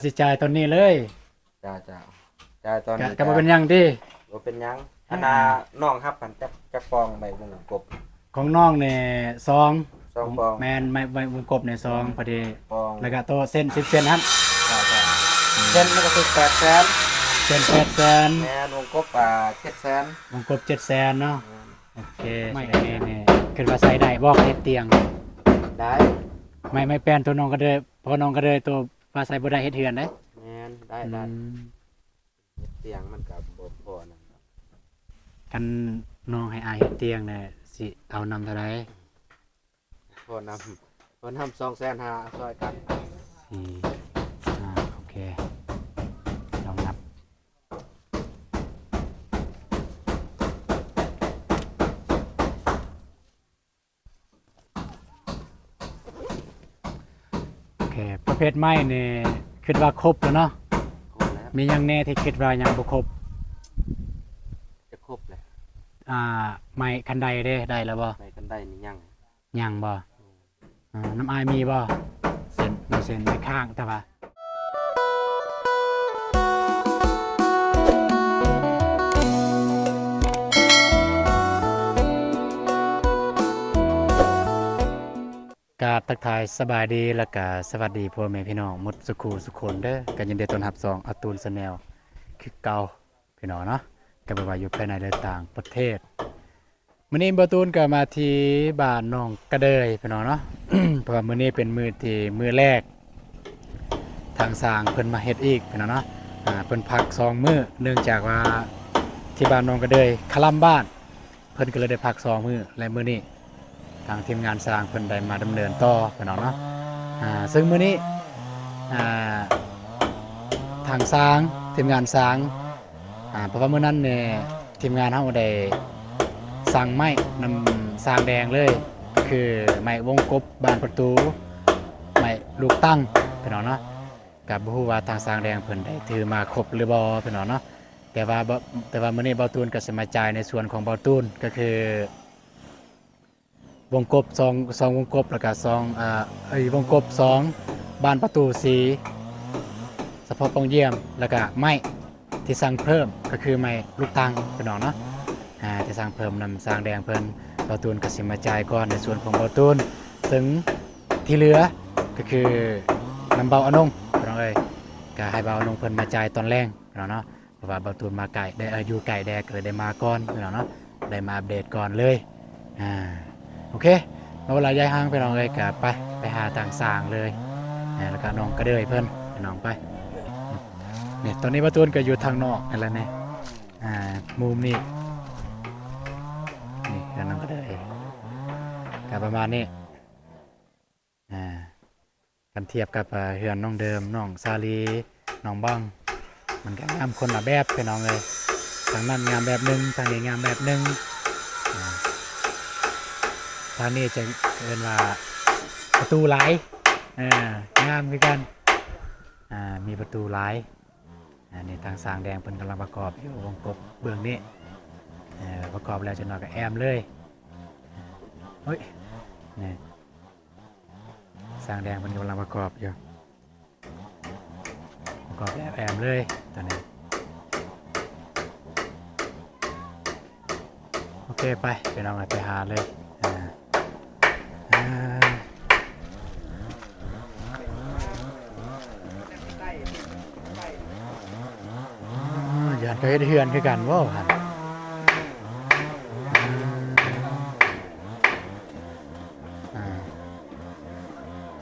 ຊິຈ່າຍຕອນນີ້ເລີຍ. ເຈົ້າ ເຈົ້າ ຈ່າຍຕອນນີ້ ກະບໍ່ເປັນຫຍັງຕິ? ບໍ່ເປັນຫຍັງ. ອັນນ່າ ນ້ອງຮັບຫັ້ນຈັກ ຈັກປ່ອງ ໄມ້ວົງກົບ? ຂອງນ້ອງນີ້ສອງ ສອງປ່ອງ. ແມ່ນ ໄມ້ ໄມ້ວົງກົບນີ້ສອງ ອືມ ພໍດີ ປ່ອງ ແລ້ວກະໂຕເສັ້ນ ສິບເຊັນຫັ້ນ. ເຈົ້າ ເຈົ້າ ເຊັນມັນກະຄືແປດແສນ. ເສັ້ນແປດແສນ. ແມ່ນ ວົງກົບກະເຈັດແສນ. ວົງກົບເຈັດແສນເນາະ. ແມ່ນ ໂອເຄ. ໄມ້ນີ້ ຄິດວ່າໃຊ້ໄດ້ບໍ່ ເຮັດຕຽງ? ໄດ້. ໄມ້ ໄມ້ແປ້ນໂຕນ້ອງກະເດີຍ ເພາະນ້ອງກະເດີຍໂຕວ່າໃຊ້ບໍ່ໄດ້ ເຮັດເຮືອນເດ້. ແມ່ນ ໄດ້ ອືມ ໄດ້. ເຮັດຕຽງມັນກະບໍ່ພໍນັ້ນດອກ. ຄັນນ້ອງໃຫ້ອ້າຍເຮັດຕຽງແຫຼະ ຊິເອົານຳເທົ່າໃດ? ພໍນຳ ພໍນຳສອງແສນຫ້າ ຊ່ອຍກັນ. ສີ່ ຫ້າ ໂອເຄ ລອງນັບ. ໂອເຄ ປະເພດໄມ້ນີ້ຄິດວ່າຄົບແລ້ວເນາະ? ຄົບແລ້ວ. ມີຫຍັງແດ່ທີ່ຄິດວ່າຍັງບໍ່ຄົບ? ຈະຄົບແລ້ວ. ອ່າ ໄມ້ຄັນໄດເດ້ ໄດ້ແລ້ວບໍ່? ໄມ້ຄັນໄດນີ້ຍັງ. ຍັງບໍ່? ອືມ ອ່າ ນຳອ້າຍມີບໍ່? ເສັ້ນ ເສັ້ນໄມ້ຄ້າງ ແຕ່ວ່າ ກາບທັກທາຍສະບາຍດີ ແລ້ວກະສະຫວັດດີພໍ່ແມ່ພີ່ນ້ອງໝົດສຸຂູສຸຄົນເດີ. ກະຍິນດີຕ້ອນຮັບຊ່ອງອາຕູນແຊນແນວຄືເກົ່າ ພີ່ນ້ອງເນາະ, ກະບໍ່ວ່າຢູ່ພາຍໃນ ຫຼື ຕ່າງປະເທດ. ມື້ນີ້ບ່າວຕູນກະມາທີ່ບ້ານໜອງກະເດີຍ ພີ່ນ້ອງເນາະ, ເພາະວ່າມື້ນີ້ເປັນມື້ທີ່ ມື້ແລກ ທາງຊ່າງເພິ່ນມາເຮັດອີກ ພີ່ນ້ອງເນາະ. ອ່າ ເພິ່ນພັກສອງມື້ ເນື່ອງຈາກວ່າທີ່ບ້ານໜອງກະເດີຍຄະລຳບ້ານ ເພິ່ນກະເລີຍໄດ້ພັກສອງມື້ ແລະ ມື້ນີ້ທາງທີມງານຊ່າງເພິ່ນໄດ້ມາດຳເນີນຕໍ່ ພີ່ນ້ອງເນາະ. ອ່າ ເຊິ່ງມື້ນີ້ ອ່າ ທາງຊ່າງ ທີມງານຊ່າງ ອ່າ ເພາະວ່າມື້ນັ້ນນີ້ ທີມງານເຮົາໄດ້ສັ່ງໄມ້ນຳຊ່າງແດງເລີຍ ກະຄືໄມ້ວົງກົບບານປະຕູ ໄມ້ລູກຕັງ ພີ່ນ້ອງເນາະ. ກະບໍ່ຮູ້ວ່າທາງຊ່າງແດງເພິ່ນໄດ້ຖືມາຄົບຫຼືບໍ່ ພີ່ນ້ອງເນາະ, ແຕ່ວ່າ ແຕ່ວ່າມື້ນີ້ບ່າວຕູນກະຊິມາຈ່າຍໃນສ່ວນຂອງບ່າວຕູນ ກະຄື ວົງກົບສອງ ສອງວົງກົບ ແລ້ວກະສອງ ເອີ ວົງກົບສອງ ບານປະຕູສີ່ ສະເພາະປ່ອງຢ້ຽມ ແລ້ວກະໄມ້ທີ່ສັ່ງເພີ່ມ ກະຄືໄມ້ລູກຕັງ ພີ່ນ້ອງເນາະ. ອ່າ ທີ່ສັ່ງເພີ່ມນຳຊ່າງແດງເພິ່ນ ບ່າວຕູນກະຊິມາຈ່າຍກ່ອນໃນສ່ວນຂອງບ່າວຕູນ, ເຊິ່ງທີ່ເຫຼືອກະຄືນຳບ່າວອານົງ ພີ່ນ້ອງເອີຍ, ກະໃຫ້ບ່າວອານົງເພິ່ນມາຈ່າຍຕອນແລງ ພີ່ນ້ອງເນາະ. ເພາະວ່າບ່າວຕູນມາໄກແດ່ ເອີ ຢູ່ໄກແດ່ ກະເລີຍໄດ້ມາກ່ອນ ພີ່ນ້ອງເນາະ, ໄດ້ມາອັບເດດກ່ອນເລີຍ. ອ່າ ໂອເຄ ບໍ່ເວລາຢາຍຫ່າງ ພີ່ນ້ອງເອີຍ, ກະໄປ ໄປຫາທາງຊ່າງເລີຍ ແລ້ວກະນ້ອງກະເດີຍເພິ່ນ ພີ່ນ້ອງ ໄປ. ນີ້ ຕອນນີ້ບ່າວຕູນກະຢູ່ທາງນອກນີ້ແຫຼະນີ້ ອ່າ ມຸມນີ້ ນີ້ເຮືອນນ້ອງກະເດີຍ ກະປະມານນີ້. ອ່າ ຄັນທຽບກັບ ເອີ ເຮືອນນ້ອງເດີມ ນ້ອງສາລີ ນ້ອງບອງ ມັນກະງາມຄົນລະແບບ ພີ່ນ້ອງເອີຍ, ທາງນັ້ນງາມແບບໜຶ່ງ ທາງນີ້ງາມແບບໜຶ່ງ. ອ່າ ທາງນີ້ຈະເອີ້ນວ່າປະຕູຫຼາຍ ເອີ ງາມຄືກັນ. ອ່າ ມີປະຕູຫຼາຍ. ອັນນີ້ທາງຊ່າງແດງເພິ່ນກຳລັງປະກອບຢູ່ ວົງກົບເບື້ອງນີ້ ເອີ ປະກອບແລ້ວຈັກໜ້ອຍກະແອ້ມເລີຍ. ໂອ້ຍ ນີ້ ຊ່າງແດງເພິ່ນກຳລັງປະກອບຢູ່ ປະກອບແລ້ວແອ້ມເລີຍຕອນນີ້. ໂອເຄ ໄປ ພີ່ນ້ອງເອີຍ ໄປຫາເລີຍ. ອ່າ ອ່າ ຢ້ານເຂົາເຮັດເຮືອນຄືກັນບໍ່ຫັ້ນ? ອ່າ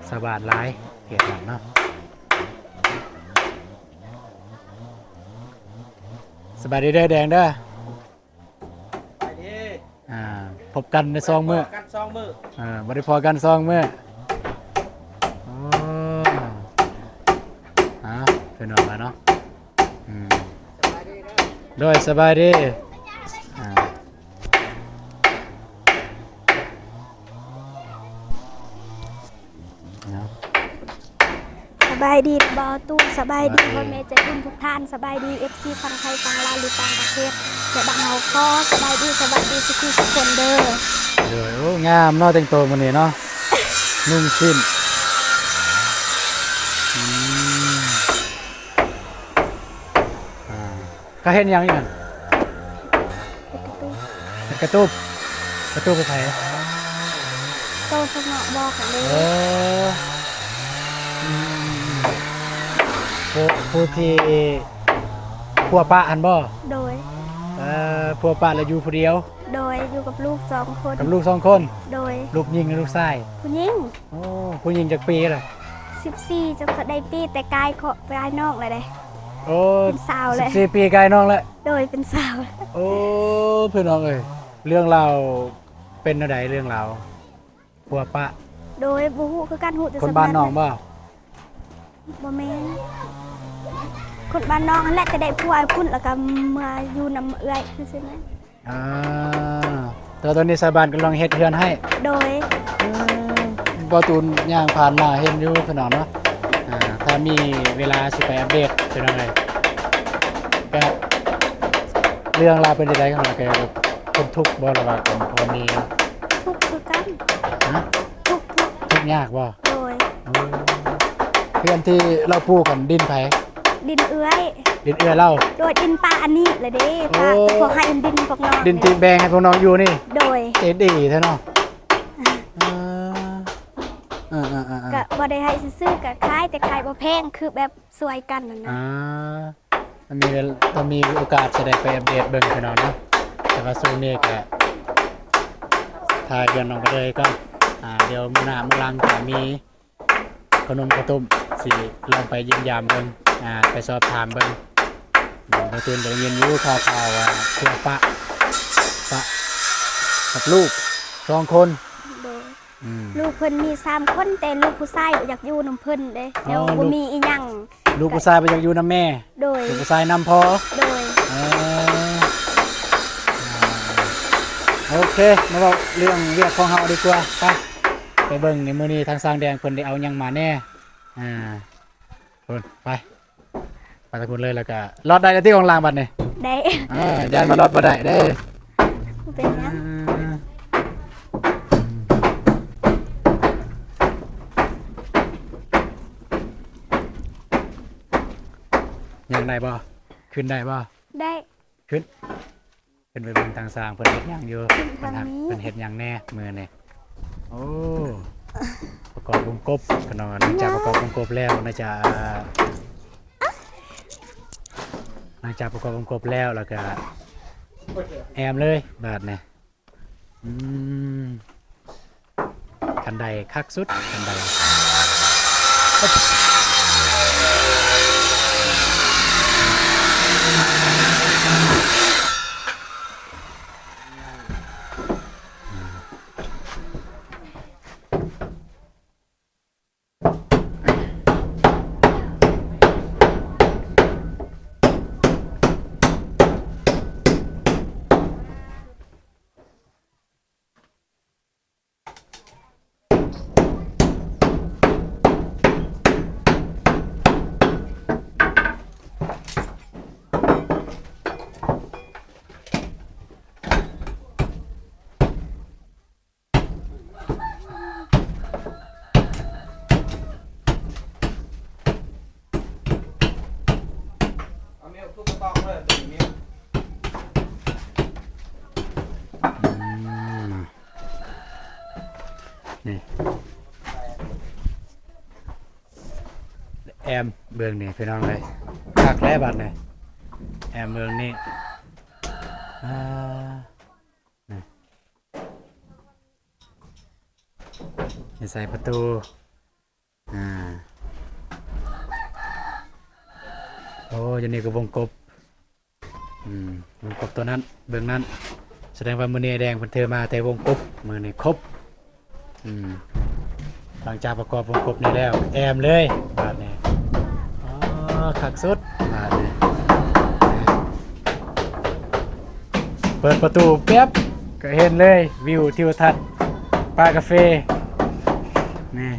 ຊາວບ້ານຫຼາຍເຂດນັ້ນເນາະ. ສະບາຍດີເດີແດງເດີ. ສະບາຍດີ. ອ່າ ພົບກັນໃນສອງມື້ ກັນສອງມື້ ເອີ ບໍ່ໄດ້ພໍ້ກັນສອງມື້. ໂອ້ ອ່າ ເປັນວ່າເນາະ. ອືມ ສະບາຍດີເດີ. ໂດຍ ສະບາຍດີ. ອ່າ ເນາະ ສະບາຍດີບ່າວຕູນ ສະບາຍດີ ສະບາຍດີ ພໍ່ແມ່ໃຈບຸນທຸກທ່ານ ສະບາຍດີ ເອັຟຊີ ຝັ່ງໄທ ຝັ່ງລາວ ຫຼື ຕ່າງປະເທດ ແລະ ບ້ານເຮົາ ຂໍສະບາຍດີ ສະບາຍດີສຸຂູສຸຄົນເດີ. ໂດຍ ໂອ້ ງາມເນາະ ແຕ່ງໂຕມື້ນີ້ເນາະ ນຸ່ງສິ້ນ ອືມ. ເຂົາເຮັດຫຍັງຢູ່ຫັ້ນ? ເຮັດກະຕຸບ ເຮັດກະຕຸບ. ກະຕຸບໃຜ? ໂຕສະເນາະບອກຫັ້ນເດ້. ເອີ ອືມ ຜູ້ ຜູ້ທີ່ຜົວປະຫັ້ນບໍ່? ໂດຍ. ເອີ ຜົວປະແລ້ວຢູ່ຜູ້ດຽວ? ໂດຍ ຢູ່ກັບລູກສອງຄົນ. ກັບລູກສອງຄົນ? ໂດຍ. ລູກຍິງຫຼືລູກຊາຍ? ຜູ້ຍິງ. ໂອ້ ຜູ້ຍິງຈັກປີລະ? ສິບສີ່ ຈັກເທົ່າໃດປີ ແຕ່ກາຍເຄາະກາຍນ້ອງແລ້ວເດ້. ໂອ້ ເປັນສາວແລ້ວ. ສິບສີ່ປີກາຍນ້ອງແລ້ວ. ໂດຍ ເປັນສາວ. ໂອ້ ພີ່ນ້ອງເອີຍ ເລື່ອງລາວເປັນແນວໃດ? ເລື່ອງລາວຜົວປະ. ໂດຍ ບໍ່ຮູ້ຄືກັນ ຮູ້ແຕ່ ຄົນບ້ານນ້ອງບໍ່? ບໍ່ແມ່ນ ຄົນບ້ານນ້ອງຫັ້ນແຫຼະ ແຕ່ໄດ້ຜົວພຸ້ນ ແລ້ວກໍເມືອຢູ່ນຳເອື້ອຍ ຄືຊີ້ນະ. ອ່າ ແຕ່ວ່າຕອນນີ້ຊາວບ້ານກຳລັງເຮັດເຮືອນໃຫ້. ໂດຍ. ອືມ ບໍ່ຕູນຍ່າງຜ່ານມາເຫັນຢູ່ພີ່ນ້ອງເນາະ. ອ່າ ຖ້າມີເວລາຊິໄປອັບເດດພີ່ນ້ອງເອີຍ. ກະເລື່ອງລາວເປັນຈັ່ງໃດ? ກະຄົນທຸກບໍ່ ຫຼືວ່າຄົນພໍມີ? ທຸກຄືກັນ. ຮະ? ທຸກ ທຸກ ທຸກຍາກບໍ່? ໂດຍ. ໂອ້ ເຮືອນທີ່ລາວປູກຫັ້ນດິນໃຜ? ດິນເອື້ອຍ. ດິນເອື້ອຍລາວ. ໂດຍ ດິນປ້າອັນນີ້ລະເດ້. ໂອ້ ປ້າ ພວກໃຫ້ດິນພວກນ້ອງ ດິນທີ່ແບ່ງໃຫ້ພວກນ້ອງຢູ່ນີ້. ໂດຍ. ໃຈດີແທ້ເນາະ. ອ່າ ເອີ ເອີ ເອີ ເອີ ເອີ ກະບໍ່ໄດ້ໃຫ້ຊື່ໆ ກະຂາຍ ແຕ່ຂາຍບໍ່ແພງ ຄືແບບຊ່ວຍກັນຫັ້ນນະ. ອ່າ ຖ້າມີເວລາ ຖ້າມີໂອກາດຈະໄດ້ໄປອັບເດດເບິ່ງພີ່ນ້ອງເນາະ. ແຕ່ວ່າຊ່ວງນີ້ກະຖ່າຍເລື່ອງນ້ອງໄປເລີຍກ່ອນ. ອ່າ ດຽວມື້ໜ້າມື້ຫຼັງກະມີ ເຂົ້າໜົມເຂົ້າຕົ້ມ ຊິລອງໄປຢ້ຽມຢາມເບິ່ງ ອ່າ ໄປສອບຖາມເບິ່ງ. ອືມ ບ່າວຕູນກໍໄດ້ຍິນຢູ່ຂ່າວໆວ່າຜົວປະ ປະກັບລູກສອງຄົນ. ໂດຍ. ອືມ ລູກເພິ່ນມີສາມຄົນ ແຕ່ລູກຜູ້ຊາຍບໍ່ຢາກຢູ່ນຳເພິ່ນເດ້. ອໍ ແລ້ວບໍ່ມີອີ່ຫຍັງ. ລູກ ລູກຜູ້ຊາຍບໍ່ຢາກຢູ່ນຳແມ່. ໂດຍ. ລູກຜູ້ຊາຍນຳພໍ່. ໂດຍ. ເອີ ໂອເຄ ມາເວົ້າເລື່ອງວຽກຂອງເຮົາດີກວ່າ. ໄປ ໄປເບິ່ງໃນມື້ນີ້ທາງຊ່າງແດງເພິ່ນໄດ້ເອົາຫຍັງມາແດ່. ອ່າ ພຸ້ນ ໄປ ໄປທາງພຸ້ນເລີຍ ແລ້ວກະລອດໄດ້ແລ້ວຕິ ຂອງລາງບັດນີ້. ໄດ້. ອ່າ ຢ້ານວ່າລອດບໍ່ໄດ້ເດ້. ບໍ່ເປັນຫຍັງ. ອ່າ ຍ່າງໄດ້ບໍ່? ຂຶ້ນໄດ້ບໍ່? ໄດ້. ຂຶ້ນ ຂຶ້ນໄປເບິ່ງທາງຊ່າງເພິ່ນເຮັດຫຍັງຢູ່. ເພິ່ນເຮັດຫຍັງແດ່ມື້ນີ້? ໂອ້ ປະກອບວົງກົບ ພີ່ນ້ອງ. ຫຼັງຈາກປະກອບວົງກົບແລ້ວ ໜ້າຈະ ຫຼັງຈາກປະກອບວົງກົບແລ້ວ ແລ້ວກະແອ້ມເລີຍບາດນີ້. ອືມ ຄັນໄດຄັກສຸດ ຄັນໄດ. ອືມ ນີ້ ແອ້ມເບິ່ງນີ້ພີ່ນ້ອງເອີຍ ຄັກແລ້ວບາດນີ້ ແອ້ມເບິ່ງນີ້ ອ່າ ນີ້ ນີ້ໃສ່ປະຕູ ອ່າ ໂອ້ ຢູ່ນີ້ກໍວົງກົບ ອືມ ວົງກົບຕົວນັ້ນ ເບິ່ງນັ້ນ ສະແດງວ່າມື້ນີ້ອ້າຍແດງເພິ່ນຖືມາແຕ່ວົງກົບ ມື້ນີ້ຄົບ ອືມ ຫຼັງຈາກປະກອບວົງກົບນີ້ແລ້ວ ແອ້ມເລີຍບາດນີ້ ອໍ ຄັກສຸດບາດນີ້ ເປີດປະຕູແປັບ ກໍເຫັນເລີຍວິວທິວທັດປ່າກາເຟ ນີ້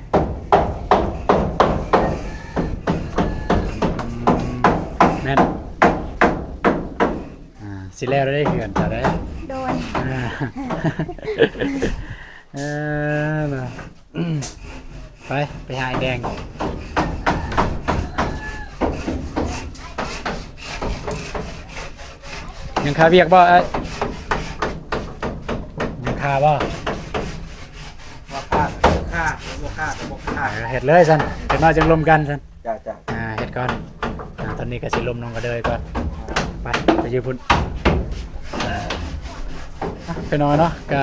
ແມ່ນ ອ່າ ຊິແລ້ວໄດ້ເຮືອນເຈົ້າເດ້ ໂດຍ ອ່າ ເອີ ນະ ໄປ ໄປຫາອ້າຍແດງ. ຍັງຄາວຽກບໍ່ອ້າຍ? ຍັງຄາບໍ່? ວ່າຄາກໍຄືຄາ ບໍ່ຄາກໍບໍ່ຄາ. ເອີ ເຮັດເລີຍຊັ້ນ ຈັກໜ້ອຍຈັ່ງລົມກັນຊັ້ນ. ຈ້າ ຈ້າ. ອ່າ ເຮັດກ່ອນ. ອ່າ ຕອນນີ້ກໍຊິລົມນ້ອງກະເດີຍກ່ອນ. ໄປ ໄປຢູ່ພຸ້ນ. ອ່າ ພີ່ນ້ອງເນາະ ກະ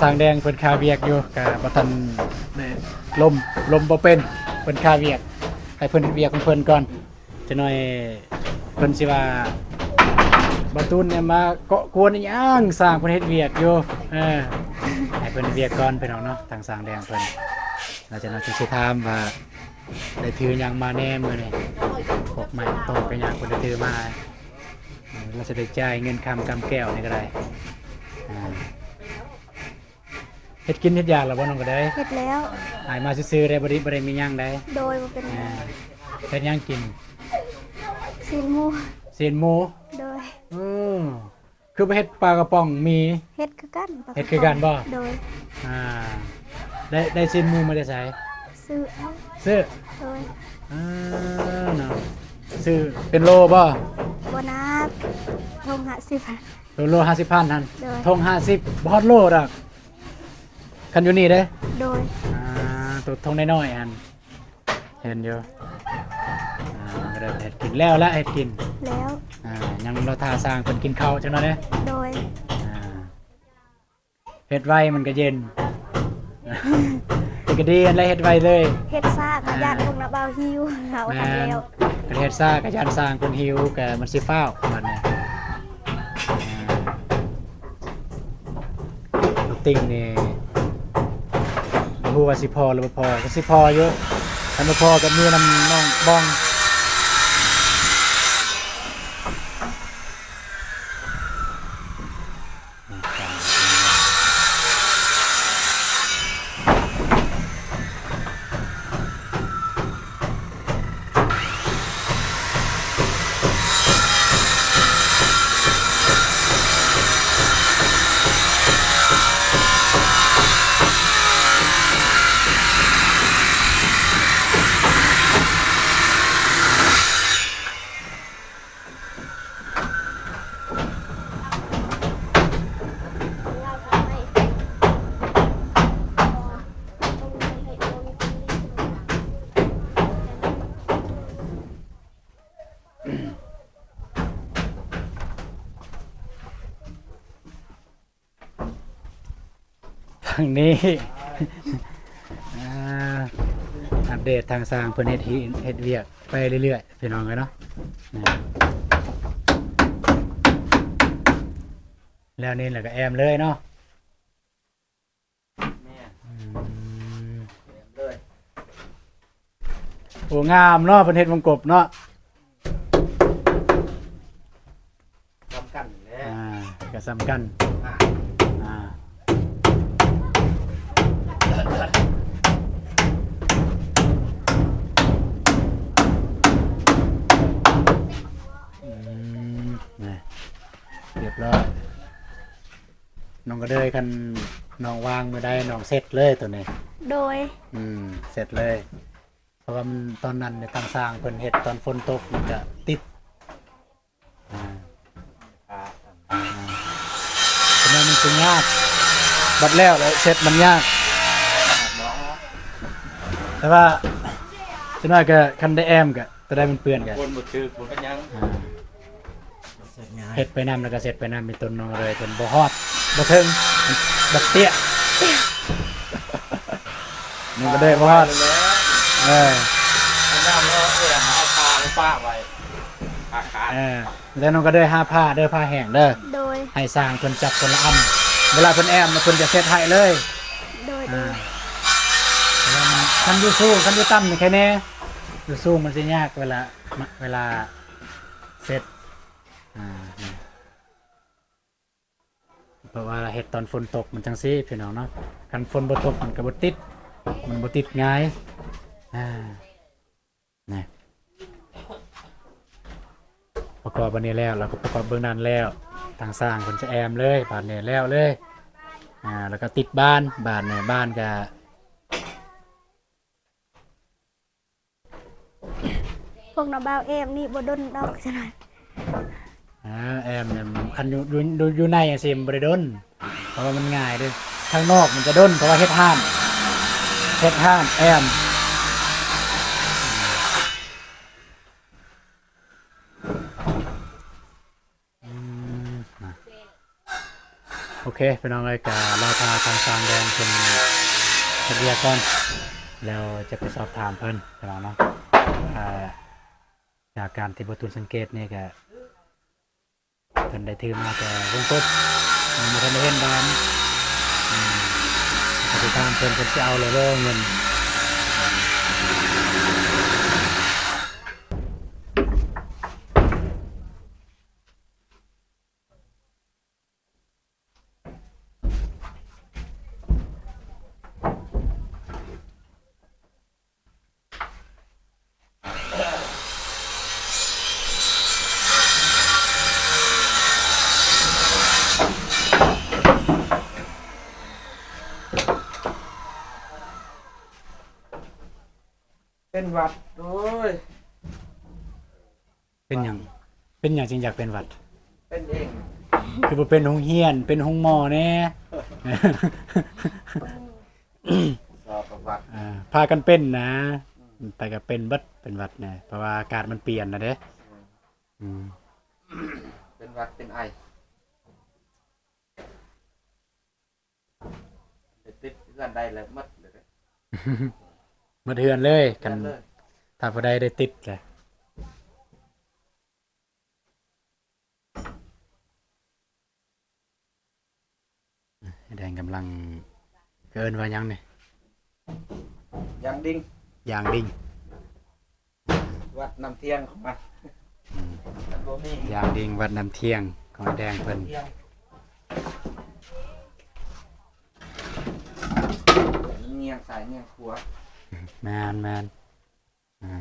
ຊ່າງແດງເພິ່ນຄາວຽກຢູ່ ກະບໍ່ທັນໄດ້ລົມ ລົມບໍ່ເປັນ ເພິ່ນຄາວຽກ ໃຫ້ເພິ່ນເຮັດວຽກຂອງເພິ່ນກ່ອນ. ຈັກໜ້ອຍເພິ່ນຊິວ່າ ບ່າວຕູນນີ້ມາເກາະກວນອີ່ຫຍັງ ຊ່າງເພິ່ນເຮັດວຽກຢູ່. ເອີ ໃຫ້ເພິ່ນເຮັດວຽກກ່ອນພີ່ນ້ອງເນາະ ທາງຊ່າງແດງເພິ່ນ. ແລ້ວຈັກໜ້ອຍຈຶ່ງຊິຖາມວ່າ ໄດ້ຖືຫຍັງມາແດ່ມື້ນີ້ ພວກໄມ້ຕົກໄປຫຍັງເພິ່ນໄດ້ຖືມາ. ເອີ ລາວຊິໄດ້ຈ່າຍເງິນຄຳກຳແກ້ວນີ້ກໍໄດ້. ອ່າ ເຮັດກິນເຮັດຢາກແລ້ວບໍ່ນ້ອງກະເດີຍ? ເຮັດແລ້ວ. ອ້າຍມາຊື່ໆເດ້ ບໍ່ໄດ້ ບໍ່ໄດ້ມີຫຍັງໃດ. ໂດຍ ບໍ່ເປັນຫຍັງ. ອ່າ ເຮັດຫຍັງກິນ? ຊີ້ນໝູ. ຊີ້ນໝູ? ໂດຍ. ເອີ ຄືບໍ່ເຮັດປາກະປ໋ອງໝີ? ເຮັດຄືກັນ. ເຮັດຄືກັນບໍ່? ໂດຍ. ອ່າ ໄດ້ ໄດ້ຊີ້ນໝູມາແຕ່ໃສ? ຊື້. ຊື້? ໂດຍ. ອ່າ ເນາະ ຊື້ເປັນໂລບໍ່? ບໍ່ນາ ຖົງຫ້າສິບ. ໂລ ໂລຫ້າສິບພັນຫັ້ນ? ໂດຍ. ຖົງຫ້າສິບ ບໍ່ຮອດໂລດອກ ຄັນຢູ່ນີ້ເດ້. ໂດຍ. ອ່າ ໂຕຖົງນ້ອຍໆຫັ້ນ ເຫັນຢູ່. ອ່າ ກະໄດ້ເຮັດກິນແລ້ວລະ ເຮັດກິນແລ້ວ. ອ່າ ຍັງລໍຖ້າຊ່າງເພິ່ນກິນເຂົ້າຈັກໜ້ອຍເດ້. ໂດຍ. ອ່າ ເຮັດໄວມັນກະເຢັນ ກະດີຫັ້ນແຫຼະ ເຮັດໄວເລີຍ. ເຮັດຊ້າກະຢ້ານພວກນ້າບ່າວຫິວ ເຮົາ ແມ່ນ ຄັນແລ້ວ ຄັນເຮັດຊ້າກະຢ້ານຊ່າງເພິ່ນຫິວ ກະມັນຊິຟ້າວບາດນີ້. ອ່າ ລູກຕິ່ງນີ້ ບໍ່ຮູ້ວ່າຊິພໍຫຼືບໍ່ພໍ ກະຊິພໍຢູ່. ຄັນບໍ່ພໍກະມີນຳນ້ອງບອງ. ທາງນີ້ ອ່າ ອັບເດດທາງຊ່າງເພິ່ນເຮັດ ເຮັດວຽກໄປເລື້ອຍໆ ພີ່ນ້ອງເອີຍເນາະ. ແລ້ວນີ້ແລ້ວກະແອ້ມເລີຍເນາະ. ແມ່ນ. ອືມ ເອີ ໂອ້ ງາມເນາະ ເພິ່ນເຮັດວົງກົບເນາະ. ສ່ຳກັນແຫຼະ. ອ່າ ກະສ່ຳກັນ. ອ່າ ອ່າ ອືມ ນີ້ ຮຽບຮ້ອຍ. ນ້ອງກະເດີຍ ຄັນນ້ອງວ່າງມື້ໃດນ້ອງເຊັດເລີຍໂຕນີ້. ໂດຍ. ອືມ ເຊັດເລີຍ ເພາະວ່າມັນ ຕອນນັ້ນທາງຊ່າງເພິ່ນເຮັດຕອນຝົນຕົກມັນກະຕິດ. ອ່າ ອ່າ ສະນັ້ນມັນຊິຍາກ ບັດແລ້ວແລ້ວເຊັດມັນຍາກ. ແຕ່ວ່າ ສະໜ້ອຍກະ ຄັນໄດ້ແອ້ມກະ ໂຕໃດມັນເປື້ອນກະ ຄົນບໍ່ຖືກບໍ່ເປັນຫຍັງ. ອ່າ ເຮັດໄປນຳແລ້ວກະເຊັດໄປນຳ ມີຕົ້ນນ້ອງເລີຍ ເພິ່ນບໍ່ຮອດ ບໍ່ເຖິງ ບັກເຕ້ຍ ມັນກະໄດ້ບໍ່ຮອດ. ເອີ ນ້ຳເນາະ ເອີ ເອົາຜ້າມາປະໄວ້ ຜ້າຂາດ. ເອີ ແລ້ວນ້ອງກະເດີຍຫາຜ້າເດີ ຜ້າແຫ້ງເດີ. ໂດຍ. ໃຫ້ຊ່າງເພິ່ນຈັບຄົນລະອັນ ເວລາເພິ່ນແອ້ມເພິ່ນຈະເຊັດໃຫ້ເລີຍ. ໂດຍ ໂດຍ. ອ່າ ຄັນຢູ່ສູງ ຄັນຢູ່ຕ່ຳນີ້ແຄ່ແນ່ ຢູ່ສູງມັນຊິຍາກເວລາ ເວລາເຊັດ. ອ່າ ເພາະວ່າເຮັດຕອນຝົນຕົກມັນຈັ່ງຊີ້ພີ່ນ້ອງເນາະ ຄັນຝົນບໍ່ຕົກມັນກະບໍ່ຕິດ ມັນບໍ່ຕິດງ່າຍ. ອ່າ ນີ້ ປະກອບອັນນີ້ແລ້ວ ແລ້ວກະປະກອບເບື້ອງນັ້ນແລ້ວ ທາງຊ່າງເພິ່ນຈະແອ້ມເລີຍ ບາດນີ້ແລ້ວເລີຍ. ອ່າ ແລ້ວກະຕິດບານ ບາດນີ້ ບານກະ ພວກນ້າບ່າວແອ້ມນີ້ບໍ່ດົນດອກຊັ້ນ. ເອີ ອາ ແອມ ແອມ ຄັນຢູ່ ຢູ່ ຢູ່ ຢູ່ໃນຈັ່ງຊີ້ມັນບໍ່ໄດ້ດົນ ເພາະວ່າມັນງ່າຍເດ້. ທາງນອກມັນຈະດົນ ເພາະວ່າເຮັດຮ້ານ ເຮັດຮ້ານແອມ. ອືມ ນະ ໂອເຄ ພີ່ນ້ອງເອີຍ ກະລໍຖ້າທາງຊ່າງແດງເພິ່ນເຮັດວຽກກ່ອນ ແລ້ວຈະໄປສອບຖາມເພິ່ນ ພີ່ນ້ອງເນາະ. ອາ ຈາກການທີ່ບໍ່ຕູນສັງເກດນີ້ກະ ເພິ່ນໄດ້ຖືມາແຕ່ເບິ່ງກົບ ຍັງບໍ່ທັນໄດ້ເຫັນບານ. ອືມ ກໍໄປຖາມເພິ່ນ ເພິ່ນຊິເອົາແລ້ວບໍ່ເງິນ. ເປັນຫວັດ ໂອ້ຍ. ເປັນຫຍັງ? ເປັນຫຍັງຈຶ່ງຢາກເປັນຫວັດ? ເປັນເອງ. ຄືບໍ່ເປັນໂຮງຮຽນ ເປັນໂຮງໝໍແດ່? ສອບຫວັດ ເອີ ພາກັນເປັນນະ. ອືມ ໄປກໍເປັນເບິດ ເປັນຫວັດນະ ເພາະວ່າອາກາດມັນປ່ຽນນະເດ້. ອືມ ອືມ ເປັນຫວັດເປັນໄອ. ໄດ້ຕິດເຮືອນໄດ້ແລ້ວໝົດເລີຍເດ້. ໝົດເຮືອນເລີຍ ຄັນ ເຮືອນເລີຍ ຖ້າຜູ້ໃດໄດ້ຕິດແຫຼະ. ແດງກຳລັງ ເອີ້ນວ່າຫຍັງນີ້? ຢາງດິງ ຢາງດິງ. ວັດນ້ຳທ່ຽງຂອງມັນ. ອືມ ມັນບໍ່ມີ ຢາງດິງວັດນ້ຳທ່ຽງຂອງແດງເພິ່ນ. ມັນງຽງຊ້າຍງຽງຂວາ. ແມ່ນໆ ອາ.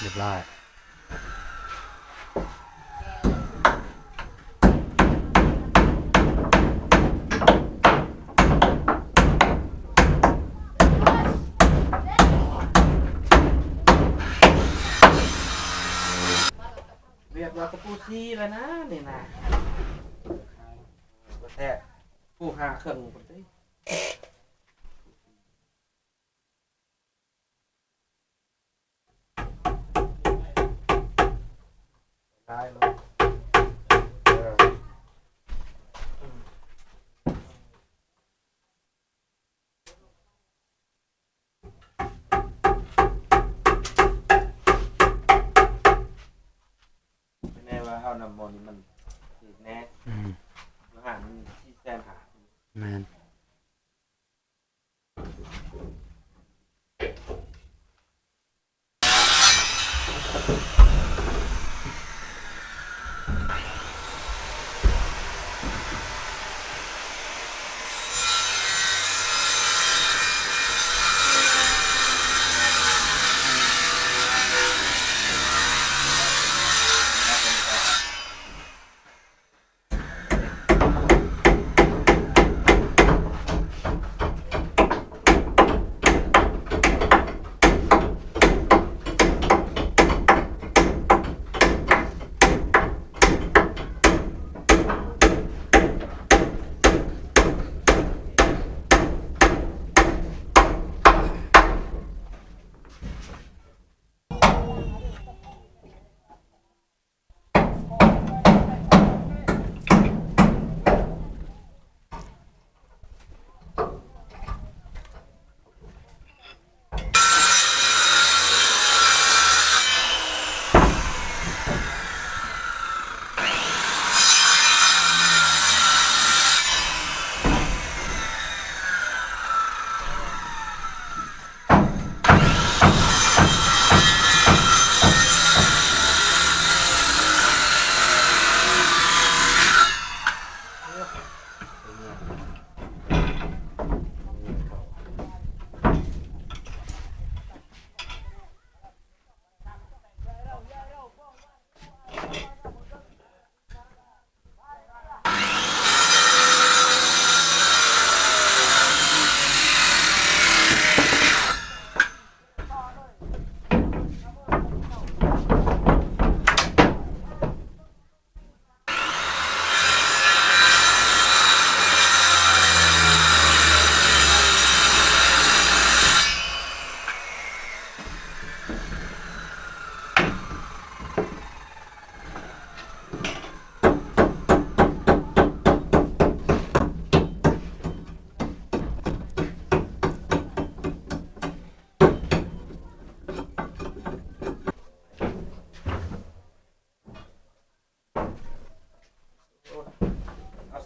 ຮຽບຮ້ອຍ. ວຽກວ່າກະປູຊີແລ້ວນະນີ້ນະ ບໍ່ແທ້ ປູຫ້າເຄິ່ງພຸ້ນຕິ. ໄດ້ເນາະ ເອີ ແນ່ວ່າເຮົານຳໝໍນີ້ມັນຖືກແນ່ ອືມ ຢູ່ຮ້ານມັນສີ່ແສນຫ້າ ແມ່ນ. ເ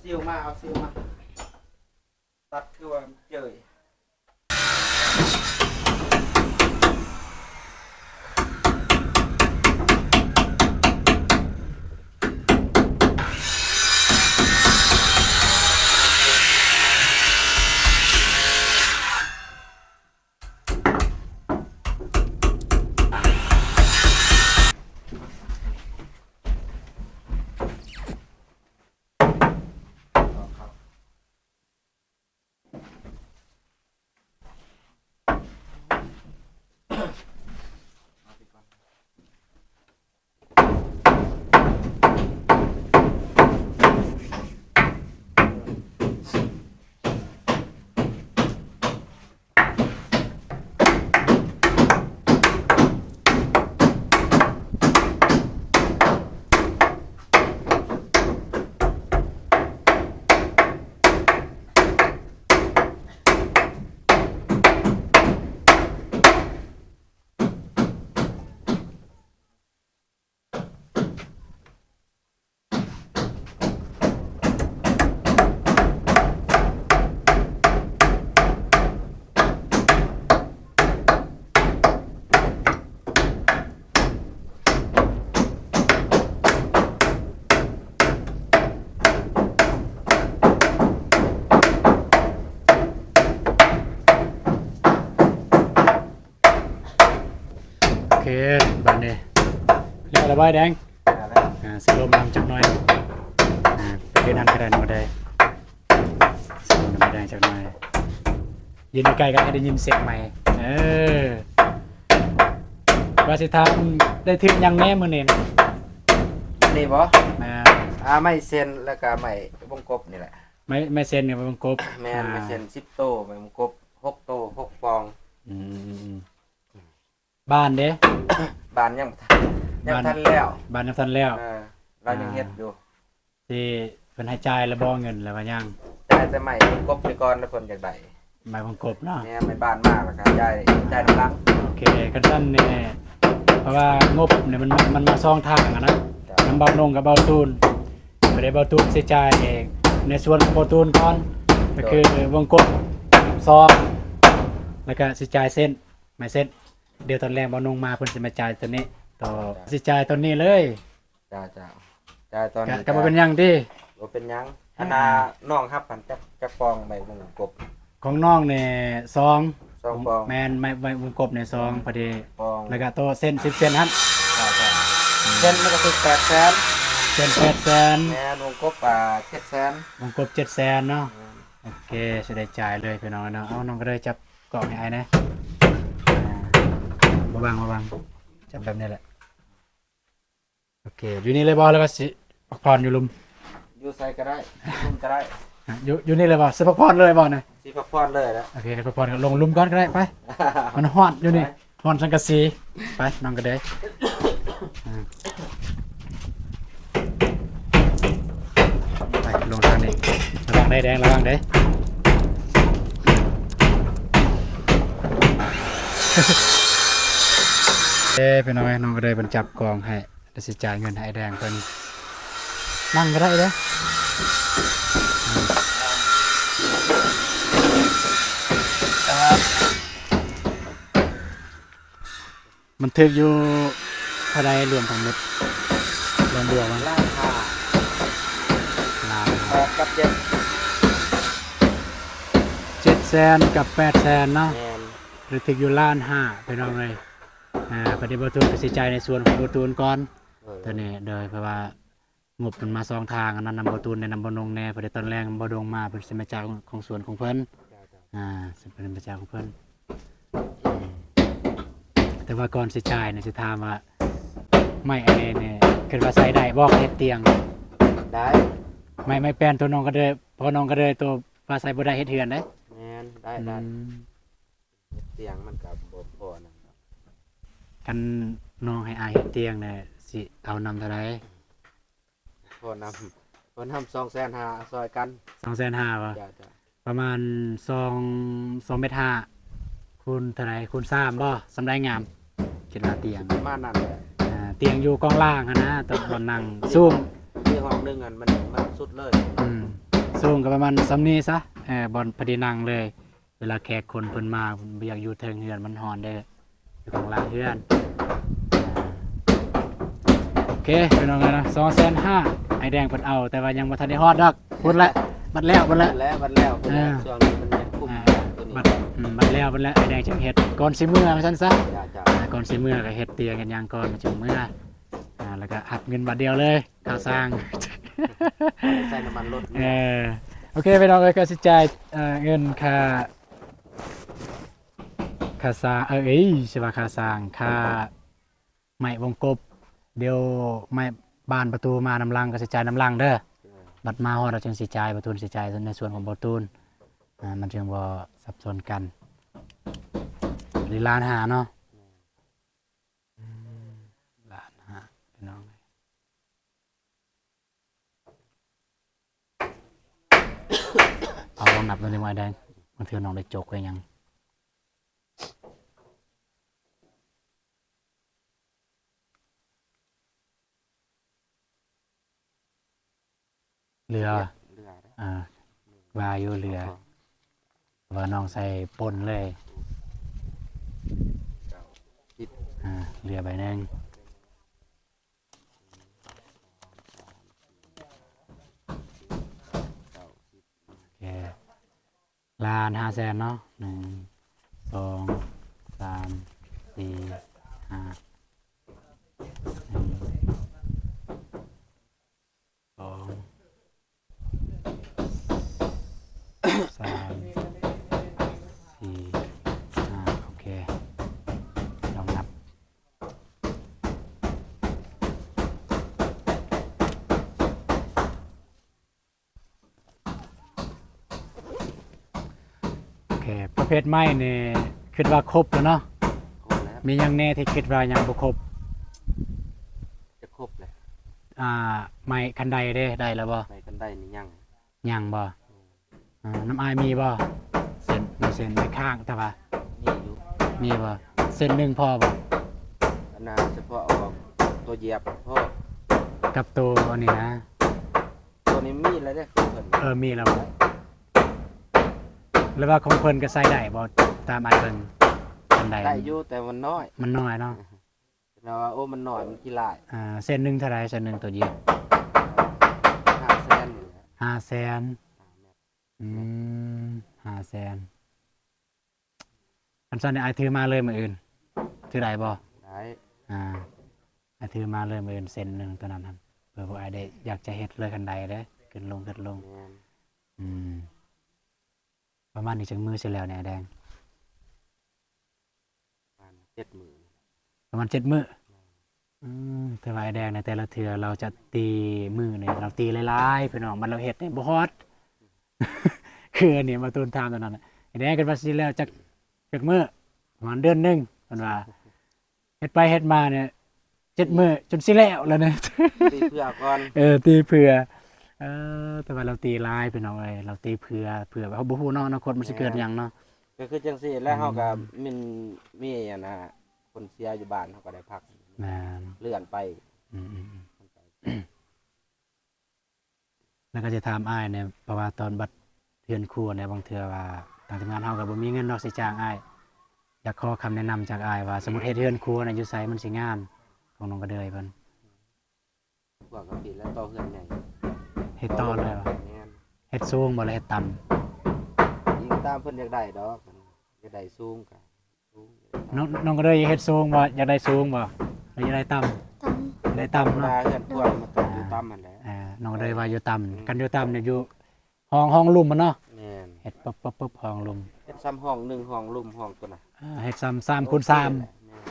ຊິວມາ ເອົາຊິວມາ ຕັດຄືວ່າມັນເຈີຍ. ໂອເຄ ບາດນີ້ແລ້ວລະ ບ່າຍແດງ ອ່າ ໃສ່ລົມນຳຈັກໜ່ອຍ ອ່າ ໄປເຮັດຫັ້ນກະໄດ້ ບໍ່ໄດ້ ໃສ່ລົມນຳບໍ່ໄດ້ຈັກໜ່ອຍ ຢືນໃກ້ໆ ກະໃຫ້ໄດ້ຍິນສຽງໄມ ເອີ ວ່າຊິຖາມ ໄດ້ຖືກຫຍັງແດ່ມື້ນີ້ນະ? ອັນນີ້ບໍ່? ແມ່ນ ອ່າ ໄມ້ເສັ້ນ ແລ້ວກະໄມ້ວົງກົບນີ້ແຫຼະ ໄມ້ ໄມ້ເສັ້ນນີ້ ໄມ້ວົງກົບ ແມ່ນ ອ່າ ໄມ້ເສັ້ນສິບໂຕ ໄມ້ວົງກົບຫົກໂຕ ຫົກປ່ອງ ອືມ ບານເດ? ບານຍັງ ຍັງບໍ່ທັນແລ້ວ ບານຍັງບໍ່ທັນແລ້ວ ເອີ ລາວຍັງເຮັດຢູ່ ອ່າ ຊິເພິ່ນໃຫ້ຈ່າຍລະບໍ່ ເງິນລະວ່າຍັງ? ຈ່າຍແຕ່ໄມ້ວົງກົບໄປກ່ອນ ລະເພິ່ນຢາກໄດ້ ໄມ້ວົງກົບເນາະ ແມ່ນ ໄມ້ບານມາລະກະຈ່າຍ ຈ່າຍນຳຫຼັງ ໂອເຄ ຄັນຊັ້ນນີ້ ເພາະວ່າງົບນີ້ມັນ ມັນມາສອງທາງຫັ້ນນະ ນຳເບົານົງກັບເບົາຕູນ ບໍ່ໄດ້ ເບົາຕູນຊິຈ່າຍເອງ ໃນສ່ວນຂອງເບົາຕູນກ່ອນ ກະຄື ໂດຍ ວົງກົບສອງ ລະກະຊິຈ່າຍເສັ້ນ ໄມ້ເສັ້ນ ດຽວຕອນແລງເບົານົງມາ ເພິ່ນຊິມາຈ່າຍໂຕນີ້ຕໍ່ ຊິຈ່າຍຕອນນີ້ເລີຍ ເຈົ້າ ເຈົ້າ ຈ່າຍຕອນນີ້ ກະບໍ່ເປັນຫຍັງຕິ ບໍ່ເປັນຫຍັງ ອັນນ່າ ນ້ອງຮັບຫັ້ນຈັກ ຈັກປ່ອງ ໄມ້ວົງກົບ ຂອງນ້ອງນີ້ສອງ ສອງປ່ອງ ແມ່ນ ໄມ້ ໄມ້ວົງກົບນີ້ສອງ ສອງ ພໍດີ ປ່ອງ ລະກະໂຕເສັ້ນ ສິບເຊັນຫັ້ນ ເຈົ້າ ເຈົ້າ ເສັ້ນມັນກະຖືກແປດແສນ ເສັ້ນແປດແສນ ແມ່ນ ວົງກົບກະເຈັດແສນ ວົງກົບເຈັດແສນເນາະ ແມ່ນ ໂອເຄ ຊິໄດ້ຈ່າຍເລີຍພີ່ນ້ອງເນາະ ເອົາ ນ້ອງກະເລີຍຈັບ ກອງໃຫ້ອ້າຍແດ່ ອ່າ ບໍ່ບັງ ບໍ່ບັງ ຈັບແບບນີ້ແຫຼະ ໂອເຄ ຢູ່ນີ້ເລີຍບໍ່ ຫຼືວ່າຊິພັກຜ່ອນຢູ່ລຸ່ມ? ຢູ່ໃສກະໄດ້ ຢູ່ລຸ່ມກະໄດ້ ຢູ່ ຢູ່ນີ້ເລີຍບໍ່ ຊິພັກຜ່ອນເລີຍບໍ່ນະ? ຊິພັກຜ່ອນເລີຍແຫຼະ ໂອເຄ ພັກຜ່ອນກະລົງລຸ່ມກ່ອນກະໄດ້ ໄປ ມັນຮ້ອນຢູ່ນີ້ ໄປ ຮ້ອນສັງກະສີ ໄປ ນ້ອງກະເລີຍ ອ່າ ໄປ ລົງທາງນີ້ ລະວັງເດີແດງ ລະວັງເດີ ເອີ ພີ່ນ້ອງເອີຍ ນ້ອງກະເລີຍເພິ່ນຈັບກອງໃຫ້ ດຽວຊິຈ່າຍເງິນໃຫ້ອ້າຍແດງເພິ່ນ ນັ່ງກະໄດ້ເດີ ມັນຖືກຢູ່ເທົ່າໃດລວມທັງໝົດ ລວມບວກມັນ? ລ້ານຫ້າ ລ້ານ ແປດກັບເຈັດ ເຈັດແສນກັບແປດແສນເນາະ ແມ່ນ ຖືກຢູ່ລ້ານຫ້າ ພີ່ນ້ອງເອີຍ ອ່າ ບາດນີ້ເບົາຕູນກະຊິຈ່າຍໃນສ່ວນຂອງເບົາຕູນກ່ອນ ໂດຍ ໂຕນີ້ ໂດຍ ເພາະວ່າ ງົບມັນມາສອງທາງ ອັນນັ້ນນຳເບົາຕູນແດ່ ນຳເບົານົງແດ່ ເພາະວ່າຕອນແລງເບົາດົງມາ ເພິ່ນຊິມາຈ່າຍຂອງ ຂອງສ່ວນຂອງເພິ່ນ ເຈົ້າ ເຈົ້າ ອ່າ ເພິ່ນມາຈ່າຍຂອງເພິ່ນ ແຕ່ວ່າກ່ອນຊິຈ່າຍນີ້ ຊິຖາມວ່າ ໄມ້ອັນນີ້ນີ້ ຄິດວ່າໃຊ້ໄດ້ບໍ່ ເຮັດຕຽງ? ໄດ້ ໄມ້ ໄມ້ແປ້ນໂຕນ້ອງກະເລີຍ ເພາະນ້ອງກະເລີຍໂຕວ່າໃຊ້ບໍ່ໄດ້ ເຮັດເຮືອນເດ້ ແມ່ນ ໄດ້ ໄດ້ ອືມ ເຮັດຕຽງມັນກະບໍ່ພໍນັ້ນດອກ ຄັນນ້ອງໃຫ້ອ້າຍເຮັດຕຽງນີ້ ຊິເອົານຳເທົ່າໃດ? ພໍນຳ ພໍນຳສອງແສນຫ້າ ຊ່ອຍກັນ ສອງແສນຫ້າບໍ່? ຈ້າ ຈ້າ ປະມານສອງ ສອງແມັດຫ້າ ຄູນເທົ່າໃດ? ຄູນສາມບໍ່? ສ່ຳໃດງາມ? ຄິດວ່າຕຽງ ປະມານນັ້ນແຫຼະ ອ່າ ຕຽງຢູ່ກ້ອງລ່າງຫັ້ນນະ ຕອນ ບ່ອນນັ່ງສູງ ມີຫ້ອງໜຶ່ງຫັ້ນ ມັນ ມັນສຸດເລີຍ ອືມ ສູງກໍປະມານສ່ຳນີ້ຊະ ເອີ ບ່ອນພໍດີນັ່ງເລີຍ. ເວລາແຂກຄົນເພິ່ນມາ ເພິ່ນບໍ່ຢາກຢູ່ເທິງເຮືອນ ມັນຮ້ອນເດ້ ຢູ່ຂ້າງລ່າງເຮືອນ. ໂອເຄ ພີ່ນ້ອງເອີຍເນາະ ສອງແສນຫ້າ ອ້າຍແດງເພິ່ນເອົາ ແຕ່ວ່າຍັງບໍ່ທັນໄດ້ຮອດດອກ ພຸ້ນແຫຼະ ບັດແລ້ວ ບັດແລ້ວ ບັດແລ້ວ ບັດແລ້ວ ອ່າ ຊ່ວງນີ້ມັນຍັງກຸ້ມ ອ່າ ບັດ ອືມ ບັດແລ້ວ ບັດແລ້ວ ອ້າຍແດງຈຶ່ງເຮັດ ກ່ອນຊິເມືອວ່າຊັ້ນຊະ. ເຈົ້າ ເຈົ້າ ອ່າ ກ່ອນຊິເມືອກໍເຮັດຕຽງເຮັດຫຍັງກ່ອນ ຈຶ່ງເມືອ ອ່າ ແລ້ວກໍຮັບເງິນບາດດຽວເລີຍ ຄ່າຊ່າງ ໃຊ້ນ້ຳມັນລົດ. ເອີ ໂອເຄ ພີ່ນ້ອງເອີຍ ກໍຊິຈ່າຍ ເອີ ເງິນຄ່າ ຄ່າສ້າງ ເອີ ເອີຍ ຊິວ່າຄ່າສ້າງ ຄ່າໄມ້ວົງກົບ ດຽວໄມ້ບານປະຕູມານຳຫຼັງ ກໍຊິຈ່າຍນຳຫຼັງເດີ. ບັດມາຮອດແລ້ວຈຶ່ງຊິຈ່າຍ ປະຕູນຊິຈ່າຍໃນສ່ວນຂອງປະຕູນ ອ່າ ມັນຈຶ່ງບໍ່ສັບສົນກັນ. ນີ້ລ້ານຫ້າເນາະ ອືມ ລ້ານຫ້າ ພີ່ນ້ອງເອີຍ. ເອົາ ລອງນັບເບິ່ງດູ ອ້າຍແດງ ບາງເທື່ອນ້ອງໄດ້ຈົກໄດ້ຫຍັງ ເຫຼືອ ເຫຼືອ ເຫຼືອເດ້ ອ່າ ວ່າຢູ່ເຫຼືອ ເພາະວ່ານ້ອງໃສ່ປົນເລີຍ ເກົ້າ ສິບ ອ່າ ເຫຼືອໃບໜຶ່ງ ເກົ້າ ສິບ ໂອເຄ ລ້ານຫ້າແສນເນາະ ໜຶ່ງ ສອງ ສາມ ສີ່ ຫ້າ ໜຶ່ງ ສອງ ສາມ ສີ່ ຫ້າ ໂອເຄ ລອງນັບ. ໂອເຄ ປະເພດໄມ້ນີ້ຄິດວ່າຄົບແລ້ວເນາະ ຄົບແລ້ວ ມີຫຍັງແດ່ທີ່ຄິດວ່າຍັງບໍ່ຄົບ? ຈະຄົບແລ້ວ ອ່າ ໄມ້ຄັນໄດເດ້ ໄດ້ແລ້ວບໍ່? ໄມ້ຄັນໄດນີ້ຍັງ ຍັງບໍ່? ອືມ ອ່າ ນຳອ້າຍມີບໍ່? ເສັ້ນ ໄມ້ເສັ້ນ ໄມ້ຄ້າງ ແຕ່ວ່າ ມີຢູ່ ມີບໍ່? ເສັ້ນໜຶ່ງພໍບໍ່? ອັນນັ້ນສະເພາະອອກໂຕຢຽບພໍ ກັບໂຕອັນນີ້ນະ ໂຕນີ້ມີແລ້ວເດ້ຂອງເພິ່ນ ເອີ ມີແລ້ວບໍ່? ຫຼືວ່າຂອງເພິ່ນກໍໃຊ້ໄດ້ບໍ່? ຕາມອ້າຍເບິ່ງ ປານໃດ? ໄດ້ຢູ່ ແຕ່ມັນນ້ອຍ ມັນນ້ອຍເນາະ ແຕ່ວ່າ ໂອ້ ມັນນ້ອຍ ມັນຂີ້ລ້າຍ. ອ່າ ເສັ້ນໜຶ່ງເທົ່າໃດ? ເສັ້ນໜຶ່ງໂຕຢຽບ ຫ້າແສນນີ້ແຫຼະ ຫ້າແສນ ຫ້າແມັດ ອືມ ຫ້າແສນ ຄັນຊັ້ນນີ້ອ້າຍຖືມາເລີຍມື້ອື່ນ ຖືໄດ້ບໍ່? ໄດ້ ອ່າ ອ້າຍຖືມາເລີຍມື້ອື່ນເສັ້ນໜຶ່ງໂຕນັ້ນຫັ້ນ ເພື່ອພວກອ້າຍໄດ້ ຢາກຈະເຮັດເລີຍຄັນໄດເດ້ ຂຶ້ນລົງ ຂຶ້ນລົງ ແມ່ນ ອືມ ປະມານອີກຈັກມື້ຊິແລ້ວແດ່ ອ້າຍແດງ? ປະມານເຈັດມື້ ປະມານເຈັດມື້ ແມ່ນ ອືມ ແຕ່ວ່າອ້າຍແດງໃນແຕ່ລະເທື່ອລາວຈະຕີມື້ນີ້ ລາວຕີຫຼາຍໆ ພີ່ນ້ອງ ບັດລາວເຮັດນີ້ບໍ່ຮອດ ຄືອັນນີ້ ບ່າວຕູນຖາມຕອນນັ້ນ ອ້າຍແດງ ຄິດວ່າຊິແລ້ວຈັກ ຈັກມື້? ປະມານເດືອນໜຶ່ງ ເພິ່ນວ່າ ເຮັດໄປເຮັດມານີ້ ເຈັດມື້ຈົນຊິແລ້ວແລ້ວນະ ຕີເຜື່ອກ່ອນ ເອີ ຕີເຜື່ອ ເອີ ແຕ່ວ່າລາວຕີຫຼາຍ ພີ່ນ້ອງເອີຍ ລາວຕີເຜື່ອ ເຜື່ອເຮົາບໍ່ຮູ້ເນາະ ອະນາຄົດມັນຊິເກີດຫຍັງເນາະ ກໍຄືຈັ່ງຊີ້ແຫຼະ ເຮົາກໍມີ ມີອັນນ່າ ຄົນເສຍຢູ່ບ້ານ ເຮົາກໍໄດ້ພັກ ແມ່ນ ເລື່ອນໄປ ອືມໆ ແລ້ວກໍຊິຖາມອ້າຍແດ່ ເພາະວ່າຕອນບັດເຮືອນຄົວແດ່ ບາງເທື່ອວ່າທາງທີມງານເຮົາກໍບໍ່ມີເງິນດອກຊິຈ້າງອ້າຍ ຢາກຂໍຄຳແນະນຳຈາກອ້າຍວ່າ ສົມມຸດເຮັດເຮືອນຄົວນະ ຢູ່ໃສມັນຊິງາມ ຂອງນ້ອງກະເດີຍເພິ່ນ ພວກກໍຜິດແລ້ວ ຕໍ່ເຮືອນໃຫຍ່ ເຮັດຕໍ່ເລີຍຫວາ? ແມ່ນ ເຮັດສູງບໍ່ ຫຼືເຮັດຕ່ຳ? ອີງຕາມເພິ່ນຢາກໄດ້ດອກ ຢາກໄດ້ສູງກໍ ນ້ອງ ນ້ອງກະເດີຍເຮັດສູງບໍ່? ຢາກໄດ້ສູງບໍ່ ຫຼືຢາກໄດ້ຕ່ຳ? ຕ່ຳ ຢາກໄດ້ຕ່ຳເນາະ ເວລາເຮືອນຄວນມັນຕ້ອງຢູ່ຕ່ຳຫັ້ນແຫຼະ ອ່າ ນ້ອງກະເດີຍວ່າຢູ່ຕ່ຳ ຄັນຢູ່ຕ່ຳນີ້ຢູ່ຫ້ອງ ຫ້ອງລຸ່ມມັນເນາະ ແມ່ນ ເຮັດປຶບໆ ຫ້ອງລຸ່ມ ເຮັດສ່ຳຫ້ອງໜຶ່ງ ຫ້ອງລຸ່ມ ຫ້ອງຕົວນະ ອ່າ ເຮັດສ່ຳສາມຄູນສາມ ໂອເຄແຫຼະ ແມ່ນ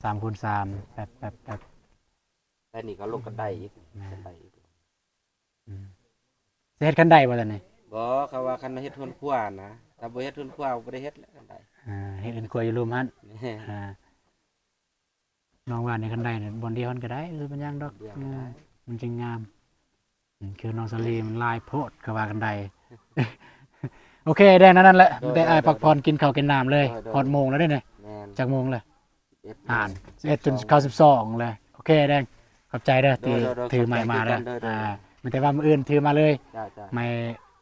ສາມຄູນສາມ ແປັບໆໆ ແຕ່ນີ້ກໍລົງຄັນໄດອີກ ແມ່ນ ຄັນໄດອີກ ອືມ ຊິເຮັດຄັນໄດບໍ່ຕອນນີ້? ບໍ່ ເຂົາວ່າຄັນເຮັດເຮືອນຄົວນະ ຖ້າບໍ່ເຮັດເຮືອນຄົວບໍ່ໄດ້ເຮັດແຫຼະຄັນໄດ ອ່າ ເຮັດເຮືອນຄົວຢູ່ລຸ່ມຫັ້ນ ແມ່ນ ອ່າ ນ້ອງວ່າໃນຄັນໄດນີ້ບ່ອນດຽວຫັ້ນກໍໄດ້ ບໍ່ເປັນຫຍັງດອກ ດຽວກໍໄດ້ ເອີ ມັນຈຶ່ງງາມ ອືມ ຄືນ້ອງສາລີມັນຫຼາຍໂພດ ເຂົາວ່າຄັນໄດ ໂອເຄ ແດງນັ້ນແຫຼະ ໂດຍ ມີແຕ່ອ້າຍ ໂດຍ ພັກຜ່ອນ ໂດຍ ກິນເຂົ້າກິນນ້ຳເລີຍ ໂດຍ ໂດຍ ຮອດໂມງແລ້ວເດ້ນີ້ ແມ່ນ ຈັກໂມງແລ້ວ? ສິບເອັດ ອ່ານ ສິບເອັດຈົນເຂົ້າສິບສອງແລ້ວ ໂອເຄ ແດງ ຂອບໃຈເດີ ໂດຍ ທີ່ ໂດຍ ໂດຍ ຖືໄມມາເດີ ຂອບໃຈຄືກັນ ໂດຍ ໂດຍ ອ່າ ແຕ່ວ່າມື້ອື່ນຖືມາເລີຍ ເຈົ້າໆ ໄມ້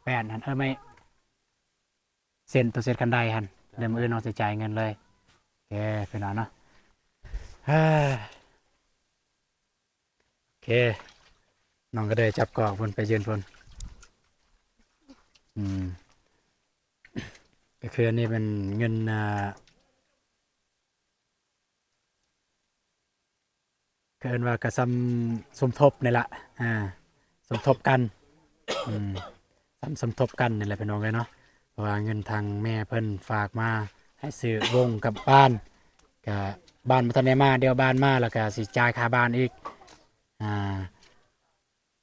ແປ້ນຫັ້ນ ເອີ ໄມ້ເສັ້ນ ໂຕເຊັດຄັນໄດຫັ້ນ ເດີ ມື້ອື່ນນ້ອງຊິຈ່າຍເງິນເລີຍ. ໂອເຄ ພີ່ນ້ອງເນາະ ເອີ ໂອເຄ ນ້ອງກະເດີຍຈັບກອກພຸ້ນ ໄປຢືນພຸ້ນ. ອືມ ກະຄືອັນນີ້ແມ່ນເງິນ ອ່າ ກະເອີ້ນວ່າກະສ່ຳສົມທົບນີ້ລະ ອ່າ ສົມທົບກັນ ອືມ ສ່ຳສົມທົບກັນນີ້ແຫຼະພີ່ນ້ອງເອີຍເນາະ. ເພາະວ່າເງິນທາງແມ່ເພິ່ນຝາກມາໃຫ້ຊື້ວົງກັບບ້ານ ກະບ້ານບໍ່ທັນໄດ້ມາ ດຽວບ້ານມາແລ້ວກະຊິຈ່າຍຄ່າບ້ານອີກ ອ່າ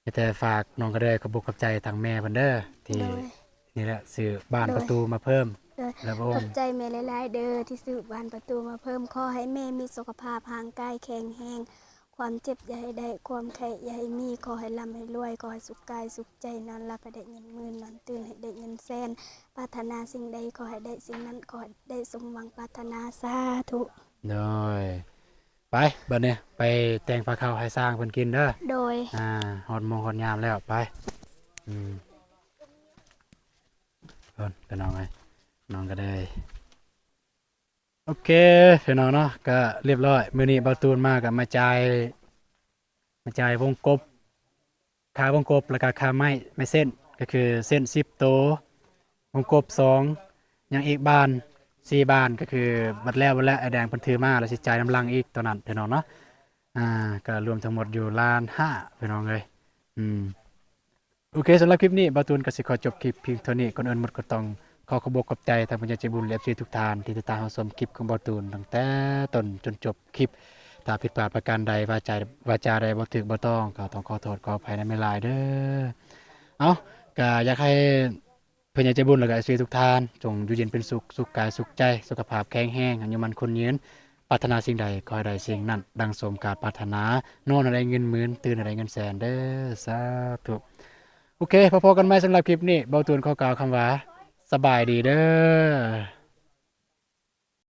ມີແຕ່ຝາກນ້ອງກະເດີຍຂອບອົກຂອບໃຈທາງແມ່ເພິ່ນເດີ ທີ່ ໂດຍ ນີ້ແຫຼະ ຊື້ບານ ໂດຍ ປະຕູມາເພີ່ມ ໂດຍ ແລ້ວ ຂອບໃຈແມ່ຫຼາຍໆເດີ ທີ່ຊື້ບານປະຕູມາເພີ່ມ. ຂໍໃຫ້ແມ່ມີສຸຂະພາບຮ່າງກາຍແຂງແຮງ ຄວາມເຈັບຢ່າໃຫ້ໄດ້ ຄວາມໄຂ້ຢ່າໃຫ້ມີ ຂໍໃຫ້ລ່ຳໃຫ້ລວຍ ຂໍໃຫ້ສຸກກາຍສຸກໃຈ ນອນຫຼັບໃຫ້ໄດ້ເງິນໝື່ນ ນອນຕື່ນໃຫ້ໄດ້ເງິນແສນ ປາດຖະໜາສິ່ງໃດຂໍໃຫ້ໄດ້ສິ່ງນັ້ນ ຂໍໃຫ້ໄດ້ສົມຫວັງປາດຖະໜາ ສາທຸ. ໂດຍ ໄປ ບາດນີ້ໄປແຕ່ງພາເຂົ້າໃຫ້ຊ້າງເພິ່ນກິນເດີ. ໂດຍ ອ່າ ຮອດໂມງຮອດຍາມແລ້ວ ໄປ ອືມ ເພິ່ນ ພີ່ນ້ອງເອີຍ ນ້ອງກະເດີຍ ໂອເຄ ພີ່ນ້ອງເນາະ ກະລຽບຮ້ອຍ. ມື້ນີ້ບ່າວຕູນມາກະມາຈ່າຍ ມາຈ່າຍວົງກົບ ຄ່າວົງກົບ ແລ້ວກະຄ່າໄມ້ ໄມ້ເສັ້ນ ກະຄືເສັ້ນສິບໂຕ ວົງກົບສອງ ຍັງອີກບານ ສີ່ບານ ກະຄືໝົດແລ້ວ ໝົດແລ້ວ ອ້າຍແດງເພິ່ນຖືມາ ແລ້ວຊິຈ່າຍນຳຫຼັງອີກ ຕອນນັ້ນພີ່ນ້ອງເນາະ. ອ່າ ກະລວມທັງໝົດຢູ່ລ້ານຫ້າ ພີ່ນ້ອງເອີຍ. ອືມ ໂອເຄ ສຳລັບຄລິບນີ້ ບ່າວຕູນກະຊິຂໍຈົບຄລິບພຽງເທົ່ານີ້. ກ່ອນອື່ນໝົດກະຕ້ອງ ຂໍຂອບອົກຂອບໃຈທາງຜູ້ໃຫຍ່ໃຈບຸນ ແລະ ເອັຟຊີທຸກທ່ານ ທີ່ຕິດຕາມຮັບຊົມຄລິບຂອງບ່າວຕູນຕັ້ງແຕ່ຕົ້ນຈົນຈົບຄລິບ. ຖ້າຜິດພາດປະການໃດ ວາຈາ ວາຈາໃດບໍ່ຖືກບໍ່ຕ້ອງ ກໍຕ້ອງຂໍໂທດຂໍອະໄພນຳຫຼາຍໆເດີ. ເອົ້າ ກະຢາກໃຫ້ຜູ້ໃຫຍ່ໃຈບຸນ ແລະ ກະເອັຟຊີທຸກທ່ານ ຈົ່ງຢູ່ເຢັນເປັນສຸກ ສຸກກາຍສຸກໃຈ ສຸຂະພາບແຂງແຮງ ອາຍຸໝັ້ນຂວັນຍືນ. ປາດຖະໜາສິ່ງໃດ ຂໍໃຫ້ໄດ້ສິ່ງນັ້ນ ດັ່ງສົມການປາດຖະໜາ. ນອນໃຫ້ໄດ້ເງິນໝື່ນ ຕື່ນໃຫ້ໄດ້ເງິນແສນເດີ ສາທຸ. ໂອເຄ ພໍ້ກັນໃໝ່ສຳລັບຄລິບນີ້ ບ່າວຕູນຂໍກ່າວຄຳວ່າ ສະບາຍດີເດີ.